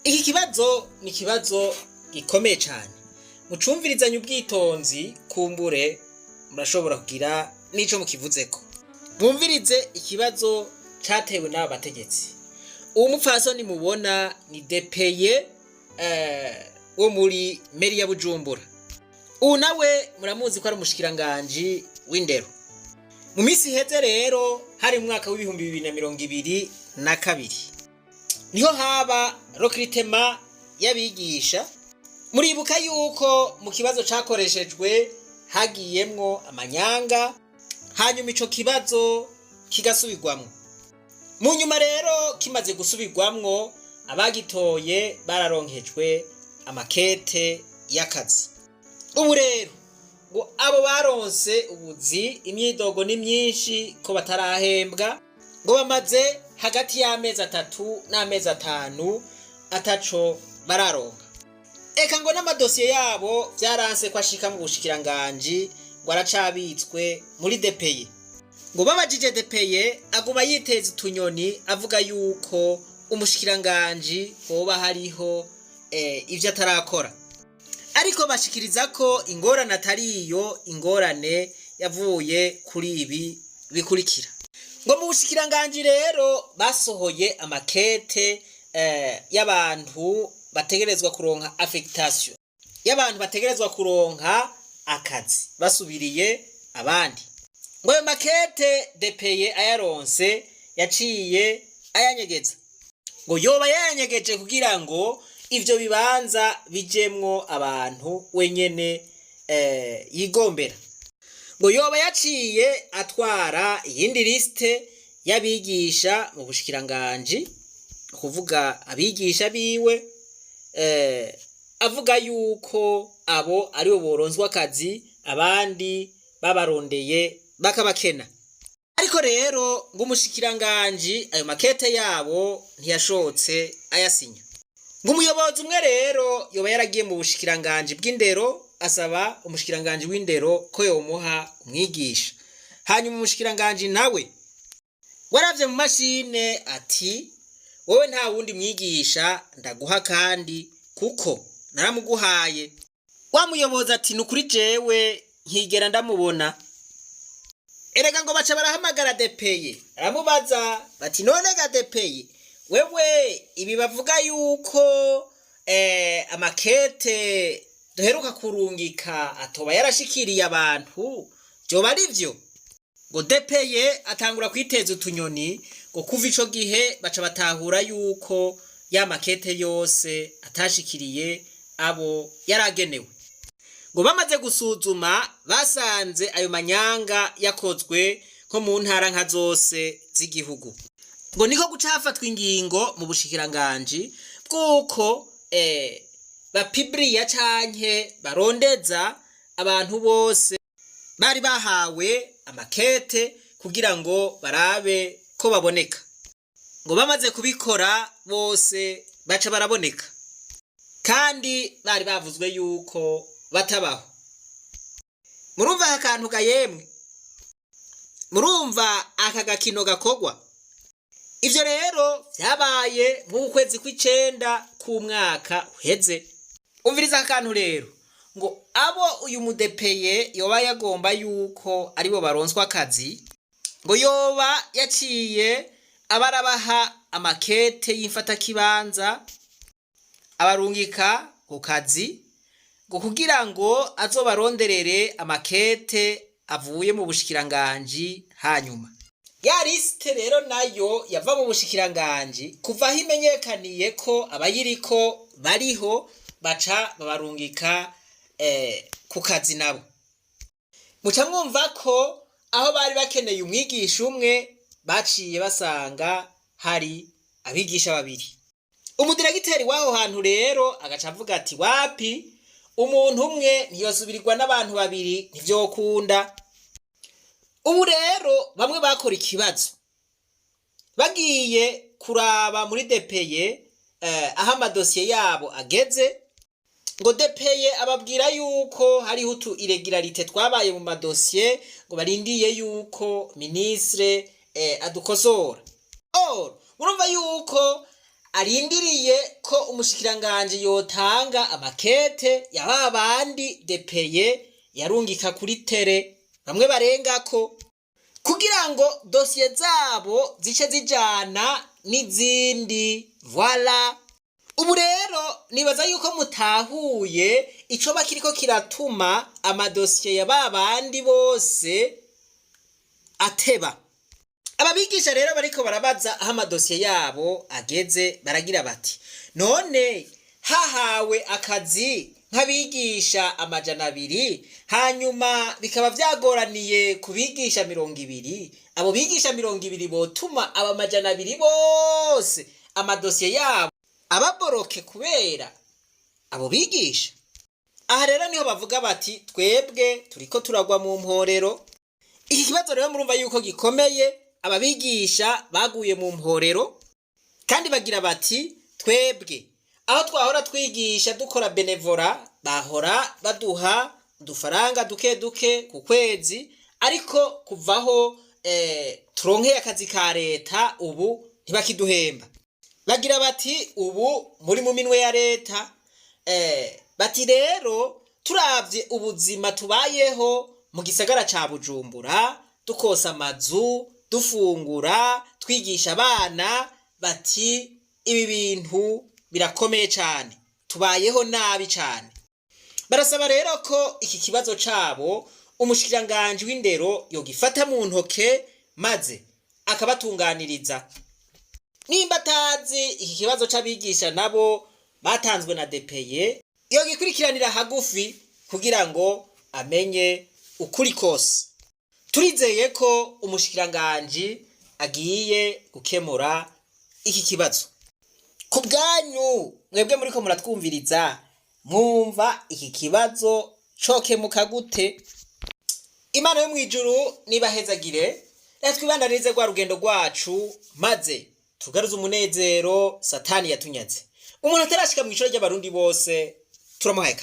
Iki kibazo ni ikibazo gikomeye cyane, mucumvirizanye ubwitonzi, kumbure murashobora kugira n'ico mukivuzeko. Mwumvirize ikibazo catewe n'aba bategetsi. Uwo mupfasoni mubona ni DPE wo muri mairie ya Bujumbura. Ubu nawe muramuzi ko ari umushikiranganji w'indero. Mu minsi iheze rero, hari mu mwaka wa 2022, niho haba recrutement y'abigisha. Muribuka yuko mu kibazo cakoreshejwe hagiyemwo amanyanga, hanyuma ico kibazo kigasubirwamwo. Mu nyuma rero kimaze gusubirwamwo, abagitoye bararonkejwe amakete y'akazi. Ubu rero ngo abo baronse ubuzi, imyidogo ni myinshi ko batarahembwa, ngo bamaze hagati y'amezi 3 n'amezi 5 ataco bararonka. Eka ngo n'amadosiye yabo vyaranse ko ashika mu bushikiranganji, ngo aracabitswe muri DPE. Ngo babajije DPE, aguma yiteza utunyoni, avuga yuko umushikiranganji hoba hariho ivyo atarakora. Ariko bashikiriza ko ingorane atari iyo, ingorane yavuye kuri ibi bikurikira. Ngo mu bushikiranganji rero basohoye amakete y'abantu bategerezwa kuronka affectation, y'abantu bategerezwa kuronka akazi basubiriye abandi. Ngo ayo makete DPE ayaronse, yaciye ayanyegeza. Ngo yoba yayanyegeje kugira ngo ivyo bibanza bijemwo abantu wenyene yigombera. Ngo yoba yaciye atwara iyindi liste y'abigisha mu bushikiranganji, kuvuga abigisha biwe, avuga yuko abo aribo boronswa akazi, abandi babarondeye bakabakena. Ariko rero ngo umushikiranganji ayo makete yabo ntiyashotse ayasinya. Ngo umuyobozi umwe rero yoba yaragiye mu bushikiranganji bw'indero, asaba umushikiranganji w'indero ko yomuha umwigisha. Hanyuma umushikiranganji nawe waravye mu mashine ati: "Wowe nta wundi mwigisha ndaguha, kandi kuko naramuguhaye." Wa muyobozi ati: "Ni ukuri jewe nkigera ndamubona." Erega ngo baca barahamagara DPE, aramubaza bati: "None ga DPE, wewe ibi bavuga yuko amakete duheruka kurungika atoba yarashikiriye abantu, vyoba ari vyo?" Ngo DPE atangura kwiteza utunyoni. Ngo kuva ico gihe baca batahura yuko ya makete yose atashikiriye abo yaragenewe. Ngo bamaze gusuzuma, basanze ayo manyanga yakozwe nko mu ntara nka zose z'igihugu. Ngo niko guca hafatwa ingingo mu bushikiranganji bw'uko bapibriya canke barondeza abantu bose bari bahawe amakete kugira ngo barabe ko baboneka. Ngo bamaze kubikora, bose baca baraboneka, kandi bari bavuzwe yuko batabaho. Murumva aka kantu ga yemwe? Murumva aka gakino gakogwa? Ivyo rero vyabaye nk'ukwezi kw'icenda k'umwaka uheze. Umviriza aka kantu rero. Ngo abo uyu mu DPE yoba yagomba yuko aribo baronswa akazi, ngo yoba yaciye abarabaha amakete y'imfatakibanza, abarungika ku kazi, ngo kugira ngo azobaronderere amakete avuye mu bushikiranganji. Hanyuma ya liste rero nayo yava mu bushikiranganji, kuva aho imenyekaniye ko abayiriko bariho, baca babarungika ku kazi nabo. Muca mwumva ko aho bari bakeneye umwigisha umwe, baciye basanga hari abigisha babiri. Umudiregiteri w'aho hantu rero agaca avuga ati: "Wapi, umuntu umwe ntiyosubirirwa n'abantu babiri, ntivyokunda." Ubu rero bamwe bakora ikibazo bagiye kuraba muri DPE aho amadosiye yabo ageze, ngo DPE ababwira yuko hariho utu irrégularité twabaye mu madosiye, ngo barindiye yuko ministre adukosora. Or murumva yuko Arindiriye ko umushikiranganji yotanga amakete ya ba bandi DPE yarungika kuri terrain, bamwe barengako, kugira ngo dosiye zabo zice zijana n'izindi. Voilà. Ubu rero nibaza yuko mutahuye icoba kiriko kiratuma amadosiye ya ba bandi bose ateba. Ababigisha rero bariko barabaza aho amadosiye yabo ageze, baragira bati: "None hahawe akazi nk'abigisha 200, hanyuma bikaba vyagoraniye ku bigisha 20, abo bigisha 20 botuma aba 200 bose amadosiye yabo ababoroke kubera abo bigisha?" Aha rero niho bavuga bati: "Twebwe turiko turagwa mu mporero." Iki kibazo rero murumva yuko gikomeye. Ababigisha baguye mu mporero, kandi bagira bati: "Twebwe aho twahora twigisha dukora bénévolat, bahora baduha udufaranga duke duke ku kwezi, ariko kuvaho turonkeye akazi ka leta, ubu ntibakiduhemba." Bagira bati: "Ubu muri mu minwe ya leta." Bati rero: "Turavye ubuzima tubayeho mu gisagara ca Bujumbura, dukosa amazu, dufungura, twigisha abana," bati: "ibi bintu birakomeye cane, tubayeho nabi cane." Barasaba rero ko iki kibazo cabo umushikiranganji w'indero yogifata mu ntoke, maze akabatunganiriza. Nimba atazi iki kibazo c'abigisha nabo batanzwe na DPE, yogikurikiranira hagufi kugira ngo amenye ukuri kose. Turizeye ko umushikiranganji agiye gukemura iki kibazo. Ku bwanyu mwebwe muriko muratwumviriza, mwumva iki kibazo cokemuka gute? Imana yo mw'ijuru nibahezagire. Reka twibandanirize rwa rugendo rwacu, maze tugaruze umunezero Satani yatunyaze. Umuntu atarashika mw'ishuri ry'abarundi bose, turamuhaye.